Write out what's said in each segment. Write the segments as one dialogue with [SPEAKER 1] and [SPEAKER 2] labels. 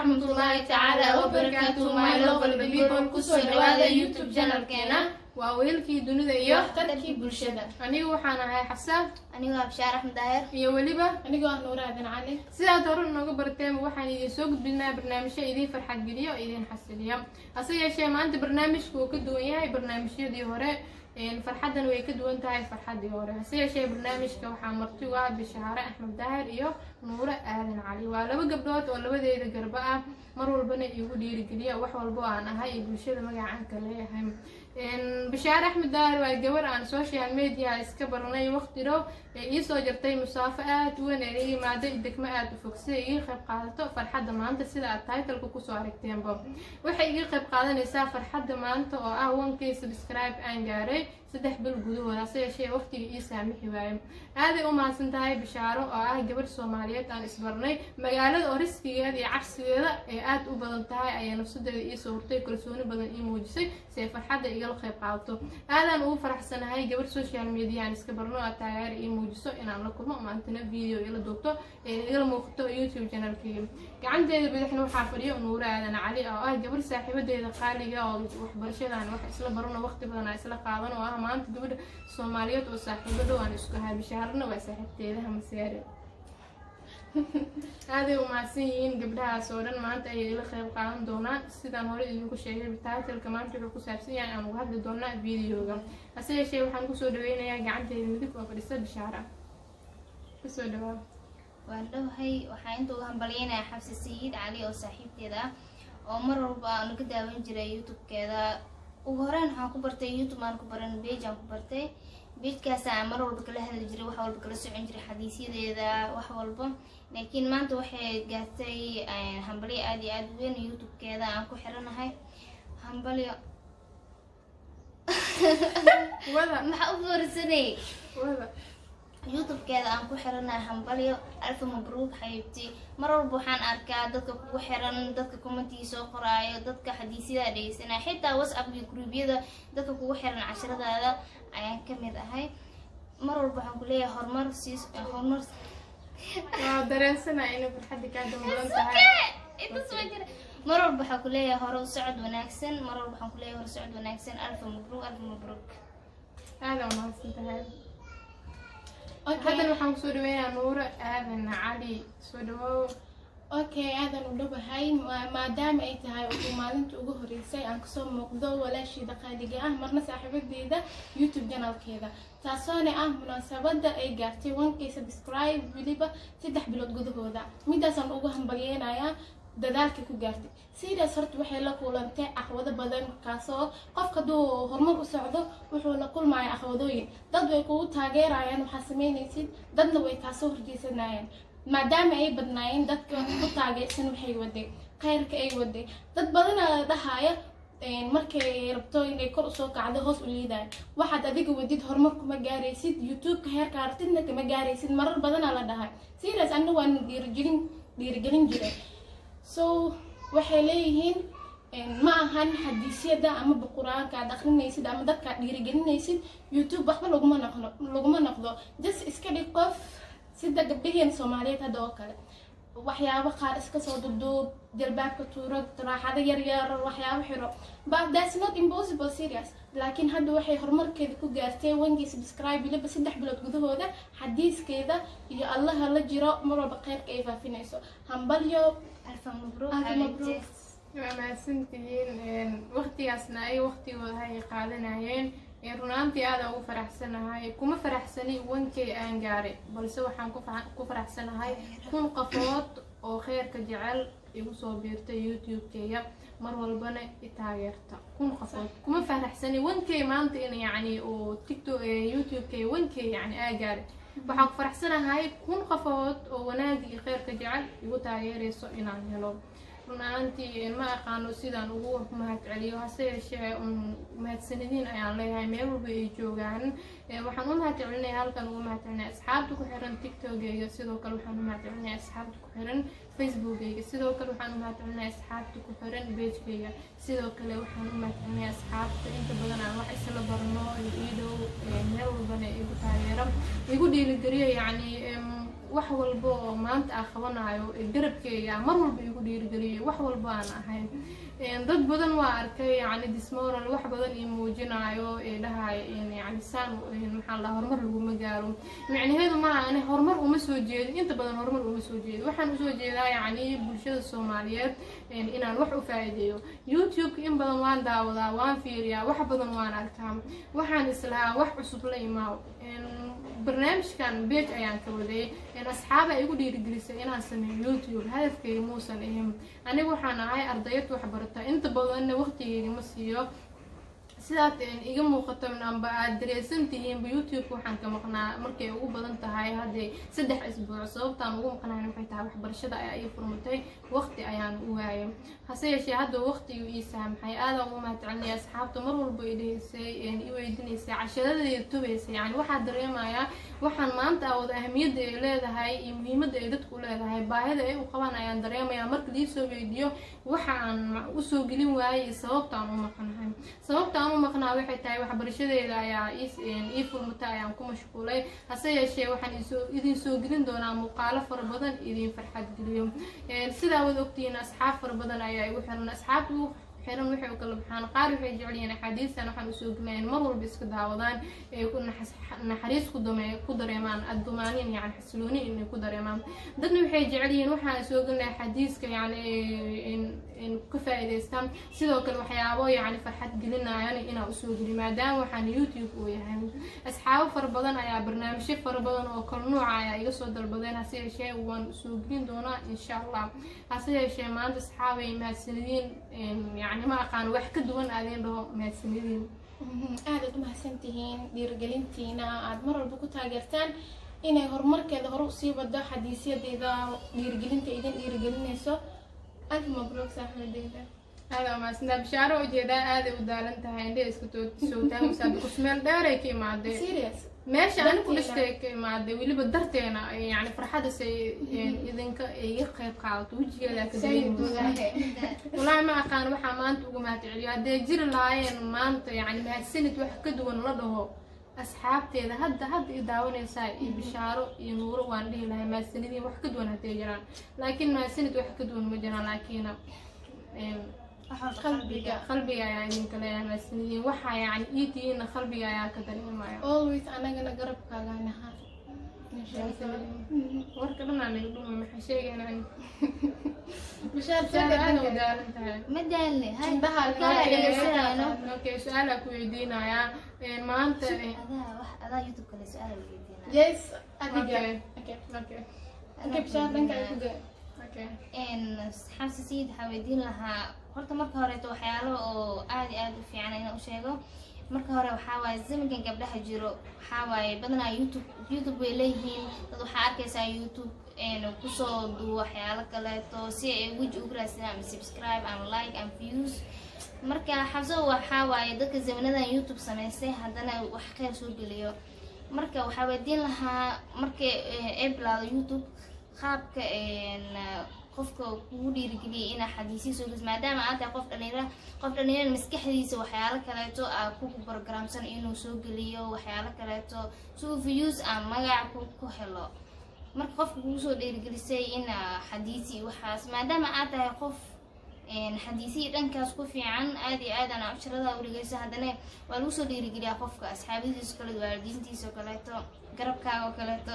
[SPEAKER 1] Waraxmatullaahi tacaala wabarakaatu. My lovely people, kusoo dhawaada YouTube channelkeena.
[SPEAKER 2] Waa weelkii dunida iyo
[SPEAKER 1] tarkii bulshada.
[SPEAKER 2] Anigu waxaan ahay Xafsa.
[SPEAKER 3] Anigoo Abshaar Axmed Daahir.
[SPEAKER 2] Iyo weliba
[SPEAKER 1] anigoo ah Nuura Aadan Cali.
[SPEAKER 2] Sidaad hore nooga barteen, waxaan idiin soo gudbinaa barnaamijyo idiin farxad geliya oo idiin xasiliya. Hase yeeshee, maanta barnaamijku uu ka duwan yahay barnaamijyadii hore. Farxaddan way ka duwan tahay farxaddii hore. Hase yeeshee, barnaamijka waxaa marti u ah Bishaare Axmed Daahir iyo Nuure Aadan Cali. Waa laba gabdhood oo labadeeda garba ah, mar walbana igu dhiirigeliya wax walbo aan ahay iyo bulshada magacaan ka leeyahay. Bishaare Axmed Daahir waa gabar aan social media iska baranay waqti dhow, ee iisoo jartay musaafo aada u weyn ee iga yimaaday degmo aada u fog si ay iga qayb qaadato farxadda maanta. Sida aad titleka kusoo aragteenba, waxay iga qayb qaadanaysaa farxadda maanta oo ah 1K subscribe aan gaaray 3 bil gudahooda. Hase yeeshee, waqtiga ii saamixi waaye. Aaday u mahadsan tahay Bishaaro oo ah gabar Soomaaliyeed aan isbarnay magaalada oo riskigeeda iyo cabsigeeda ee aada u badan tahay ayaa nafsadeeda iisoo hurtay, kalsooni badan ii muujisay si ay farxadda igala qayb qaadato. Aadaan ugu faraxsanahay gabar social media aan iska barno aad taageera ii muujiso inaan la kulmo, maantana video ila duubto ee igala muuqato YouTube channelkayga. Gacanteeda bidixna waxaa fadhiyo Nuure Aadan Cali oo ah gabar saaxiibadeeda qaaliga oo waxbarashadan wax isla barano, waqti badan aan isla qaadan, oo ah maanta gabadha Soomaaliyeed oo saaxiibo dhow aan isku ahaa. Bishaarana waa saaxiibteedaha maseere. Aaday u mahadsan yihiin gabdhahaas oo dhan. Maanta ayay ila qayb qaadan doonaan. Sidaan hore idinku sheegay, titleka maanta wuxuu ku saabsan yahay aan uga hadli doonaa videoga. Hase yeeshee, waxaan kusoo dhaweynayaa gacanteeda midig oo fadhisa Bishaara. Kusoo dhawaa.
[SPEAKER 3] Waan dhowahay. Waxaa inta uga hambalyeynayaa Xabsi Sayid Cali oo saaxiibteeda ah oo mar walba aanu ka daawan jiray YouTube-keeda. Ugu horeyn waxaan ku bartay YouTube, aan ku baran page aan ku bartay. Pagekaas aan mar walba kala hadli jiray, wax walba kala socon jiray, xadiisyadeeda, wax walba. Laakiin maanta waxay gaartay hambalyo aada iyo aada u weyn. YouTube-keeda aan ku xiranahay. Hambalyo.
[SPEAKER 2] Wada.
[SPEAKER 3] Maxaa u foorsanay?
[SPEAKER 2] Wada.
[SPEAKER 3] YouTube-keeda aan ku xiranahay. Hambalyo, alfa mabruuk, xabiibti. Mar walba waxaan arkaa dadka kugu xiran, dadka commentiga soo qoraayo, dadka xadiisyada dhegeysanaya, xitaa WhatsApp iyo gruubyada dadka kugu xiran casharadaada ayaan kamid ahay. Mar walba waxaan kuleeyahay horumar sii horumar.
[SPEAKER 2] Waa dareensanaa inay farxadda kaa dambadan tahay.
[SPEAKER 3] Intaas waa jira. Mar walba waxaan kuleeyahay hore u socod wanaagsan. Mar walba waxaan kuleeyahay hore u socod wanaagsan. Alfa mabruuk, alfa mabruuk.
[SPEAKER 2] Aada umahadsan tahay. Haddana waxaan kusoo dhaweynayaa Nuuro Aadan Cali. Soo dhawow.
[SPEAKER 1] Okay, aadan u dhowahay. Maadaama ay tahay uu maalinta ugu horeysay aan kasoo muuqdo walaashiida qaaliga ah, marna saaxiibadeeda, YouTube channelkeeda, taasoona ah munaasabada ay gaartay 1K subscribe weliba 3 bilood gudahooda, midaasaan ugu hambalyeynayaa dadaalka ku gaartay. Sidaas horta waxay la kulantay caqabado badan, kaasoo qofka hadduu horumar u socdo wuxuu la kulmaya caqabadooyin. Dad way kugu taageerayaan waxaa sameynaysid, dadna way kaasoo horjeesanayaan. Maadaama ay badnaayeen dadka ku taageersan, waxay waday khayrka ay waday, dad badanaa dhahaya markay rabto inay kor usoo kacdo hoos u liidayo. Waxaad adiga wadid horumar kuma gaaraysid, YouTube-ka heerka aragtidna kama gaaraysid, marar badanaa la dhahay. Serious, anna waan dhiirigelin jiray. So waxay leeyihiin ma ahan xadiisyada amaba Qur-aanka aad akrinaysid ama dadka aad dhiirigelinaysid YouTube waxba laguma noqdo, laguma noqdo. Just iska dhig qof sida gabdhaheena Soomaaliyeed hadda oo kale, waxyaabo qaar iska soo duduub, jalbaabka tuuro, raaxado yar yar waxyaabo xiro, but that's not impossible, serious. Laakiin hadda waxay horumarkeeda ku gaartay 1K subscribe weliba 3 bilood gudahooda. Xadiiskeeda iyo Allaha la jiro, mar walba kheyrka ay faafinayso. Hambalyo.
[SPEAKER 3] Alfa mabruuk.
[SPEAKER 1] Alfa mabruuk.
[SPEAKER 3] Xabiibti.
[SPEAKER 2] Waa mahadsantihiin. Waqtigaasna ay waqtigooda hay qaadanayeen. Runaantii aada ugu faraxsanahay. Kuma faraxsani 1K aan gaaray, balse waxaan ku faraxsanahay 1000 qofood oo kheyrka jecel igu soo biirtay YouTube-keyga, mar walbana i taageerta. 1000 qofood. Kuma faraxsani 1K maanta in yacni uu TikTok, YouTube-keyga 1K yacni aa gaaray. Waxaan ku faraxsanahay 1000 qofood oo wanaag iyo kheyrka jecel igu taageerayso inaan helo. Run ahaantii ma aqaano sidaan ugu mahad celiyo. Hase yeeshee, un mahadsanadiin ayaan leeyahay meel walba ay joogaan. Waxaan u mahad celinaya, halkan ugu mahad celinaya asxaabta ku xiran TikTokeyga. Sidoo kale waxaan u mahad celinaya asxaabta ku xiran Facebookeyga. Sidoo kale waxaan u mahad celinaya asxaabta ku xiran pagekeyga. Sidoo kale waxaan u mahad celinaya asxaabta inta badan aan wax isla barno iyo ii dhow, meel walbana igu taageero, igu dhiirigeliyo yacni. Wax walba oo maanta aan qabanayo garabkeyga mar walba igu dhiirigeliyo, wax walba aan ahay. Dad badan waa arkay, yacni dismoral wax badan ii muujinayo, ee dhahayo yacni saan maxaa la dhahaa, horumar laguma gaaro. Micnaheedu maaha ani horumar uma soo jeedin. Inta badan horumar uma soo jeedin. Waxaan usoo jeedaa yacni bulshada Soomaaliyeed inaan wax u faa'iideeyo. YouTube-ka in badan waan daawadaa, waan fiiriyaa, wax badan waan arkaa. Waxaan islahaa wax cusub la imaaw. Barnaamijkan page ayaan ka waday, asxaaba igu dhiirigelisay inaan sameeyo YouTube. Hadafkayga muusan ahin. Aniga waxaan ahay ardayad waxbarata, inta badanna waqtigeyga ma siiyo. Sidaad iga muuqato amba aad dareysan tihiinba, YouTube waxaan ka maqnaa markay ugu badan tahay hadday 3 isbuuc. Sababtaan ugu maqnayn waxay tahay waxbarashada ayaa ii furmatay, waqti ayaan u waayay. Hase yeeshee hadda waqtigu ii saamaxay. Aadaan ugu mahadcelinaya asxaabta mar walba i dheheysay, i weydiinaysay, casharadeeda tubaysay. Yani waxaa dareemayaa waxaan maanta awooda ahamiyadda ay leedahay iyo muhiimadda ay dadku leedahay, baahida ay u qabaan ayaan dareemayaa marka liisoo weydiiyo waxa aan usoo gelin waayay iyo sababta aan u maqnahay. Sababta aan u maqnaa waxay tahay waxbarashadeeda ayaa ii furmatay, ayaan ku mashquulay. Hase yeeshee waxaan idin soo gelin doonaa muuqaalo fara badan idin farxad geliyo. Sidaa wad ogtihiin, asxaab fara badan ayaa igu xiran. Asxaabta igu xiran waxay u kala baxaan: qaar waxay jecel yihiin axaadiistan waxaan usoo gelinayn mar walba iska daawadaan, ee ku naxariis ku dame ku dareemaan, addumaaniin, yani xasilooni inay ku dareemaan. Dadna waxay jecel yihiin waxaan soo gelinaya xadiiska, yani in ka faa'iidaystaan. Sidoo kale waxyaabo yani farxad gelinayan inaan usoo geliyo, maadaama waxaan YouTube uu yahay. Asxaabo fara badan ayaa barnaamijyo fara badan oo kala nuuca ayaa iga soo dalbadeen. Hase yeeshee waan usoo gelin doonaa insha Allah. Hase yeeshee maanta, asxaabay, mahadsanidin. Yani ma aqaan wax ka duwan aadin dhaho. Mahadsanidin.
[SPEAKER 1] Aad aad u mahadsantihiin dhiirigelintiina aad mar walba ku taageertaan inay horumarkeeda hore usii wado, xadiisyadeeda dhiirigelinta idin dhiirigelinayso. Alf mabruuk, saaxiibadeyda.
[SPEAKER 2] Aada umahadsantaa. Bishaaro ujeedaa, aaday u daalan tahay, indhaha iska soo taagaysaa because meel dheeray ka imaaday.
[SPEAKER 1] Serious.
[SPEAKER 2] Meesha ani ku
[SPEAKER 1] Darteena.
[SPEAKER 2] dhashtay ka imaaday, weliba darteena, yani farxaddas ay idinka iga qayb qaadato wejigeeda ka dareemaysa. Wallaahi ma aqaan waxaa maanta ugu mahad celiyo. Hadday jiri lahaayeen maanta yani mahadsanid wax ka duwan la dhaho asxaabteeda hadda i daawanaysaa iyo Bishaaro iyo Nuuro, waan dhihi lahay mahadsanidin wax ka duwan hadday jiraan. Laakiin mahadsanid wax ka duwan ma jiraan, laakiin
[SPEAKER 1] qalbiga.
[SPEAKER 2] Qalbiga ayaa idinka leeyahay mahadsanidin. Waxaa yani ii tihiinna qalbiga ayaa ka dareemaya.
[SPEAKER 1] Always anagana garabkaaga nahaa.
[SPEAKER 2] Warka dhan aa naga dhumay. Maxaa sheegaynaa?
[SPEAKER 1] Bishaar.
[SPEAKER 2] Bishaaro aada u daalan tahay.
[SPEAKER 3] Ma daalne hay.
[SPEAKER 1] Indhaha
[SPEAKER 3] Kala dhegeysanayno.
[SPEAKER 2] Okay, su-aalaa ku weydiinayaa maanta.
[SPEAKER 3] Adaa wax adaa YouTube kale su-aal weydiinaa.
[SPEAKER 1] Yes, adiga.
[SPEAKER 2] Okay.
[SPEAKER 1] Okay.
[SPEAKER 2] Okay.
[SPEAKER 1] Okay, Bishaar, dhanka ay ku gee.
[SPEAKER 2] Okay.
[SPEAKER 3] Xamse Sayid waxaa weydiin lahaa horta marka horeeto waxyaalo oo aad iyo aad u fiican inaan u sheego. Marka hore waxaa waaye zamankan gabdhaha jiro waxaa waaye badanaa YouTube way leeyihiin. Dad waxaa arkaysaa YouTube kusoo duwo waxyaalo kaleeto si ay weji ugu raadsadaan ama subscribe ama like ama views. Marka Xabso waxaa waaye dadka zamanadan YouTube samaystay, haddana wax kheyr soo geliyo. Marka waxaa weydiin lahaa marka ay bilaado YouTube, qaabka qofka kugu dhiirigeliyay inaa xadiisyo soo geliso, maadaama aad tahay qof dhalinyaro, qof dhalinyaro maskaxdiisa waxyaalo kaleeto aa ku programsan inuu soo geliyo waxyaalo kaleeto si uu views ama magac ku helo. Marka qofka kugu soo dhiirigelisay inaa xadiisi iyo waxaas, maadaama aad tahay qof xadiisihii dhankaas ku fiican, aad iyo aad aan casharada u dhegeyso, haddana waa lagu soo dhiirigeliyaa qofka asxaabadiisa kale, waalidiintiisa oo kaleeto, garabkaaga oo kaleeto.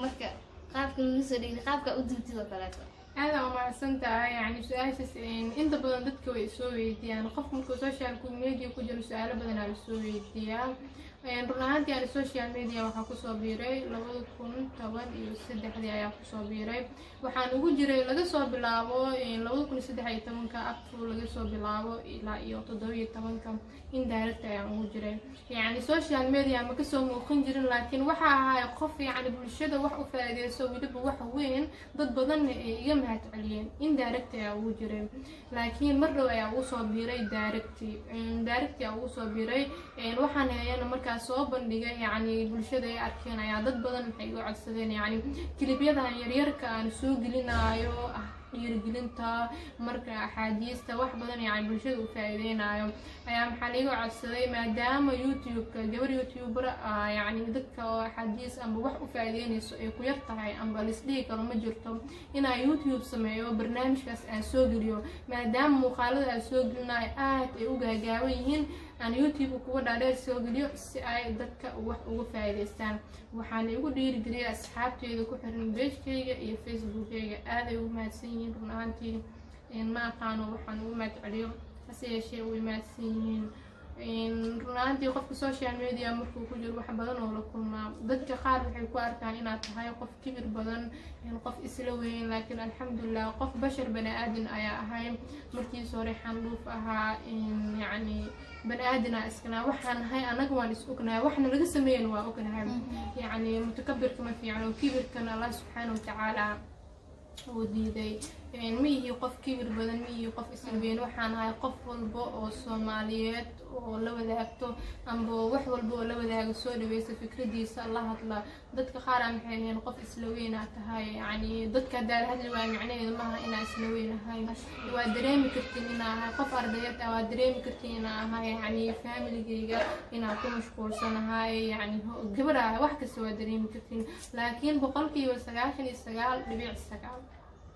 [SPEAKER 3] Marka qaabka lagu soo dhiiri, qaabka u duubtid oo kaleeto.
[SPEAKER 2] Aada umahadsan tahay. Yani su-aashaas inta badan dadka way soo weydiiyaan. Qof markuu social media ku jiro su-aalo badanaa lasoo weydiiyaa. Run ahaantii ani social media waxaa kusoo biiray 2013-dii ayaa kusoo biiray. Waxaan ugu jiray laga soo bilaabo 2013-ka aftu laga soo bilaabo ilaa iyo 17-ka indirect ayaan ugu jiray. Yani social media ma kasoo muuqan jirin, laakiin waxa ahay qof yani bulshada wax u faa'iideyso, weliba wax weyn, dad badanna ay iga mahad celiyeen. Indirect ayaa ugu jiray, laakiin mar dhow ayaa ugu soo biiray direct ayaa ugu soo biiray. Waxaan hayana markaas soo bandhigay, yacni bulshada ay arkeen, ayaa dad badan waxay igu codsadeen yacni clipyadan yaryarka aan soo gelinayo. Dhiirigelinta marka axaadiista wax badan, yani bulshada u faa-iideynayo ayaa maxaa liiga codsaday, maadaama YouTube-ka gabar YouTuber ah, yacni dadka oo axaadiis amba wax u faa-iideynayso ay ku yar tahay amba laisdhihi karo ma jirto, inaan YouTube sameeyo, barnaamijkaas aan soo geliyo, maadaama muuqaalada aan soo gelinayo aad ay u gaagaaban yihiin, aan YouTube kuwa dhaadheer soo geliyo si ay dadka wax uga faa-iideystaan. Waxaana igu dhiirigeliyay asxaabteyda ku xiran page-kayga iyo Facebookkayga. Aad ay ugu mahadsan yihiin. Run ahaantii ma aqaano waxaan ugu mahad celiyo, hase yeeshee way mahadsan yihiin. Run ahaantii qofka social media markuu ku jiro wax badan oo la kulmaa. Dadka qaar waxay ku arkaan inaad tahay qof kibir badan, qof isla weyn, laakiin alxamdulilah, qof bashar bani aadan ayaa ahay. Markiis hore xandhuuf ahaa, yacni bani aadana iskanaa waxaan ahay. Anaga waan is ognahay, waxna laga sameeyana waa ognahay. Yacni mutakabirka ma fiicno, kibirkana Allah subxaana watacaala uu diiday. Ma ihi qof kibir badan, ma ihi qof isla weyn. Waxaan ahay qof walba oo Soomaaliyeed oo la wadaagto amba wax walba oo la wadaago, soo dhaweysa fikradiisa, la hadla. Dadka qaar aa maxay yihiin, qof isla weynaa tahay. Yacni dadka haddaa la hadli waayo macnaheedu maaha inaa isla weynahay. Waa dareemi kartin inaa ahay qof ardayad ah, waa dareemi kartin inaa ahay, yacni familigayga inaa ku mashquulsanahay, yacni gabar ah, wax kasta waa dareemi kartin. Laakiin 99.9%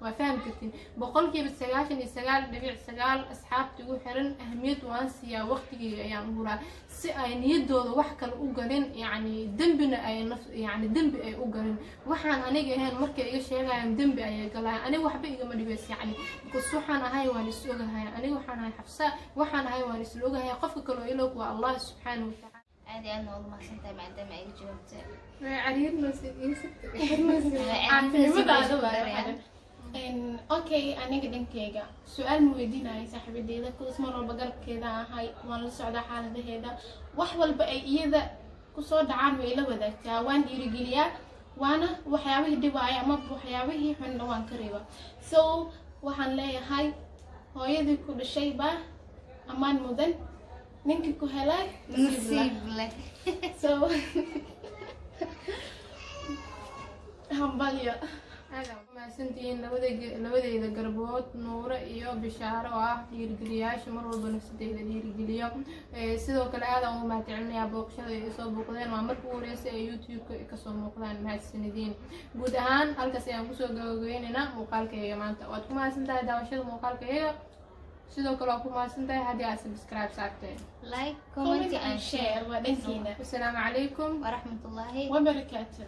[SPEAKER 2] waa fahmi kartiin, 99.9% asxaabta igu xiran ahmiyad waan siiyaa, waqtigeyga ayaan u huraa si ay niyadooda wax kale u galin, yacni dembina ay naf, yacni dembi ay u galin. Waxaan aniga ahayn markay iga sheegayaan dembi ayay galayaan. Aniga waxba igama dhibays, yacni because waxaan ahay waan is ogahay. Aniga waxaan ahay Xafsa, waxaan ahay waan isla ogahay. Qofka kale oo ilog waa Allah subxaana watacaala.
[SPEAKER 3] Aad iyo aadna waad umahadsan tahay maadaama ay iga jawaabtay.
[SPEAKER 1] Caafinimadaada waa. Okay, aniga dhankeyga su-aal ma weydiinaya saaxiibadeeda kuwas. Mar walba garabkeeda ahay, waan la socdaa xaaladaheeda. Wax walba ay iyada kusoo dhacaan way ila wadaagtaa, waan dhiirigeliyaa, waana waxyaabihii dhibaaya ama waxyaabihii xunna waan ka reeba. So waxaan leeyahay, hooyadii ku dhashay baa ammaan mudan, ninkii ku helay nasiib leh.
[SPEAKER 3] Nasiib leh.
[SPEAKER 1] So hambalyo.
[SPEAKER 2] Aad aa umahadsantihiin labadeyda garbood, Nuure iyo Bishaaro, oo ah dhiirigeliyaasha mar walba nafsadeyda dhiirigeliyo. Sidoo kale aad aan ugu mahadcelinayaa booqashada ay soo booqdeen. Waa markii ugu horeysay ay YouTube-ka kasoo muuqdaan. Mahadsanidin. Guud ahaan halkaas ayaan kusoo gabagabeyneynaa muuqaalkayga maanta. Waad ku mahadsan tahay daawashada muuqaalkayga. Sidoo kale waa ku mahadsan tahay haddii aad subscribe saarteen.
[SPEAKER 3] Like,
[SPEAKER 1] comment
[SPEAKER 3] comment
[SPEAKER 1] and share waa dhankiina.
[SPEAKER 2] Wasalaamu calaykum
[SPEAKER 3] waraxmatullaahi
[SPEAKER 1] wabarakaatu.